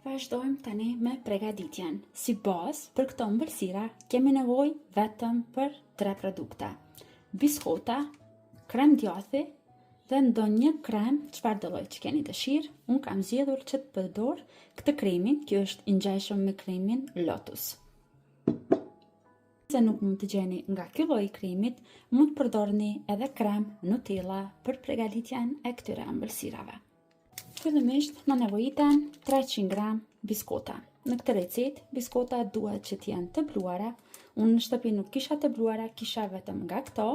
Vazhdojmë tani me pregaditjen. Si bazë për këto ëmbëlsira kemi nevojë vetëm për tre produkte. Biskota, krem djathi dhe ndonjë krem çfarëdo lloj që keni dëshirë. Unë kam zgjedhur që të përdor këtë kremin, kjo është i ngjashëm me kremin Lotus. Nëse nuk mund të gjeni nga ky lloj i kremit, mund të përdorni edhe krem Nutella për pregaditjen e këtyre ëmbëlsirave. Fillimisht na nevojiten 300 gram biskota. Në këtë recetë, biskota duhet që të jenë të bluara. Unë në shtëpi nuk kisha të bluara, kisha vetëm nga këto.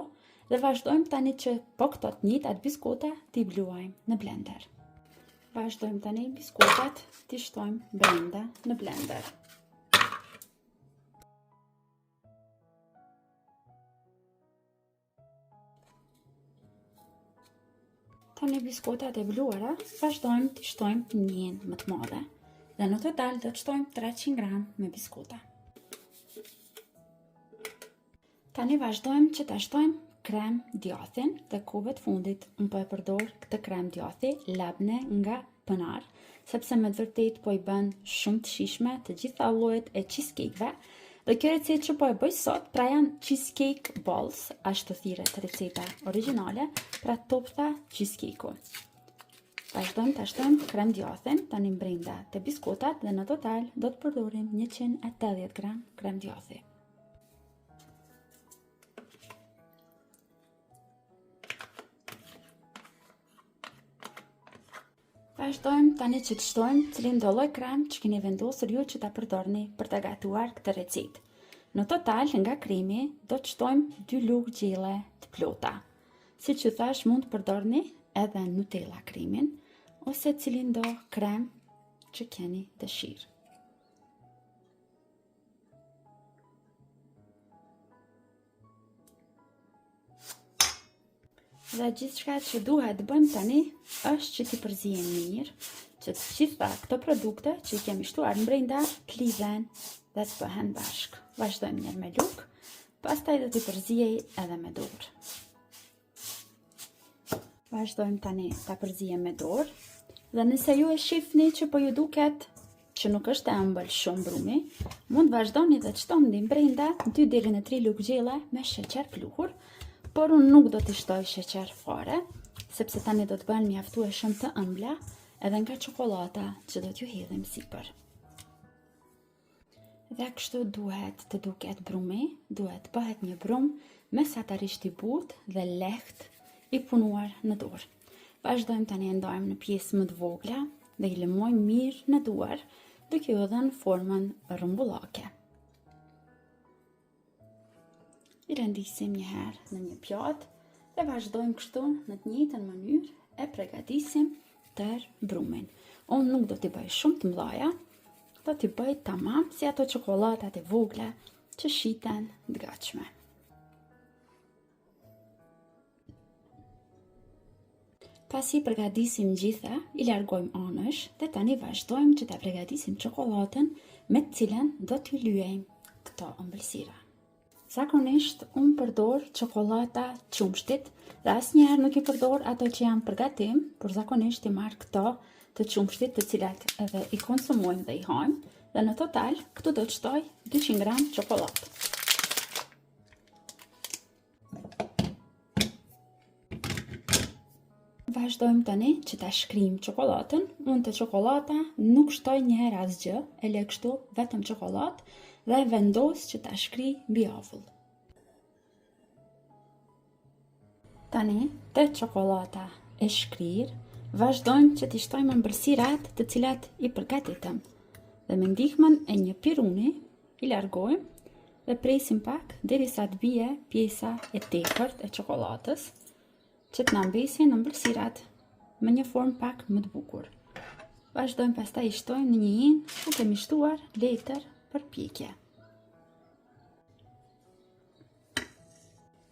Dhe vazhdojmë tani që po këto të njëjtat biskota t'i bluajmë në blender. Vazhdojmë tani biskotat t'i shtojmë brenda në blender. Tani biskotat e bluara vazhdojmë t'i shtojmë një enë më të madhe. Dhe në total do të shtojmë 300 gram me biskota. Tani vazhdojmë që ta shtojmë krem djathin dhe kohëve të fundit unë po e përdor këtë krem djathi labne nga Pınar, sepse me të vërtetë po i bën shumë të shijshme të gjitha llojet e cheesecake-ve. Dhe kjo recetë që po e bëj sot, pra janë cheesecake balls, ashtu thirret receta origjinale, pra toptha cheesecake-u. Vazhdojmë ta shtojmë krem djathin tani brenda te biskotat dhe në total do të përdorim 180 gram krem djathi. Vazhdojmë tani që të shtojmë cilindo lloj krem që keni vendosur ju që ta përdorni për ta gatuar këtë recetë. Në total nga kremi do të shtojmë 2 lugë gjelle të plota. Siç ju thash mund të përdorni edhe Nutella kremin ose cilindo krem që keni dëshirë. Dhe gjithçka që duhet të bëjmë tani është që t'i përziejmë mirë, që të gjitha këto produkte që i kemi shtuar në brenda të lidhen dhe të bëhen bashkë. Vazhdojmë njëherë me lugë, pastaj do t'i përziej edhe me dorë. Vazhdojmë tani ta përziejmë me dorë. Dhe nëse ju e shifni që po ju duket që nuk është e ëmbël shumë brumi, mund të vazhdoni dhe të shtoni brenda 2 deri në 3 lugë gjelle me sheqer pluhur, por unë nuk do t'i shtoj sheqer fare, sepse tani do të bëhen mjaftueshëm të ëmbla edhe nga çokollata që do t'ju hedhim sipër. Dhe kështu duhet të duket brumi, duhet të bëhet një brumë mesatarisht i butë dhe lehtë i punuar në dorë. Vazhdojmë tani e ndajmë në pjesë më të vogla dhe i lëmojmë mirë në duar, duke u dhënë formën rrumbullake. I rendisim një herë në një pjatë dhe vazhdojmë kështu në të njëjtën mënyrë e pregatisim tërë brumin. Unë nuk do t'i bëj shumë të mëdhaja, do t'i bëj tamam si ato çokollatat e vogla që shiten të gatshme. Pasi i përgatisim gjitha, i largojmë anësh dhe tani vazhdojmë që ta përgatisim çokollatën me të cilën do t'i lyejmë këto ëmbëlsira. Zakonisht unë përdor çokollata qumështit dhe asnjëherë nuk i përdor ato që janë për gatim, por zakonisht i marr këto të qumështit të cilat edhe i konsumojmë dhe i hajmë dhe në total këtu do të shtoj 200 gram çokollatë. Vazhdojmë tani që ta shkrijmë çokollatën. Unë te çokollata nuk shtoj njëherë asgjë, e le kështu vetëm çokollatë dhe vendos që ta shkrij mbi avull. Tani, te çokollata e shkrirë, vazhdojmë që t'i shtojmë ëmbëlsirat të cilat i përgatitëm. Dhe me ndihmën e një piruni, I largojmë dhe presim pak derisa të bie pjesa e tepërt e çokollatës, që të na mbesin ëmbëlsirat me një formë pak më të bukur. Vazhdojmë pastaj i shtojmë në një enë ku kemi shtuar letër për pjekje.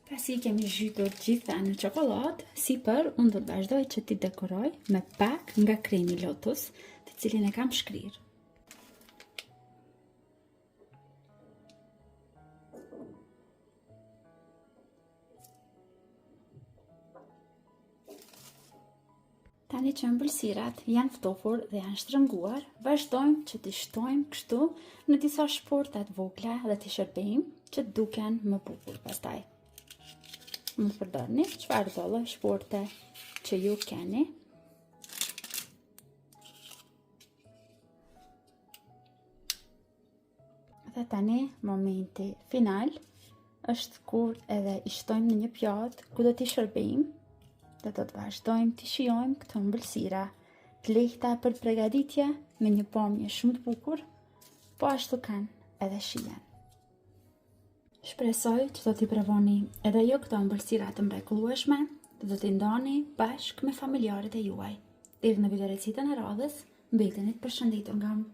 Pasi i kemi zhytur gjitha në çokollatë, sipër unë do të vazhdoj që t'i dekoroj me pak nga kremi lotus, të cilin e kam shkrirë. Tani që ëmbëlsirat janë ftohur dhe janë shtrënguar, vazhdojmë që t'i shtojmë kështu në disa shporta të vogla dhe t'i shërbejmë që të duken më bukur pastaj. Mund të përdorni çfarëdo lloj shporte që ju keni. Dhe tani momenti final është kur edhe i shtojmë në një pjatë ku do t'i shërbejmë dhe do të vazhdojmë t'i shijojmë këto ëmbëlsira të lehta për pregaditje me një pamje shumë të bukur, po ashtu kanë edhe shijen. Shpresoj që do t'i provoni edhe ju këto ëmbëlsira të mrekullueshme dhe do t'i ndani bashkë me familjarët e juaj. Deri në video recetën e radhës, mbeteni të përshëndetur nga unë.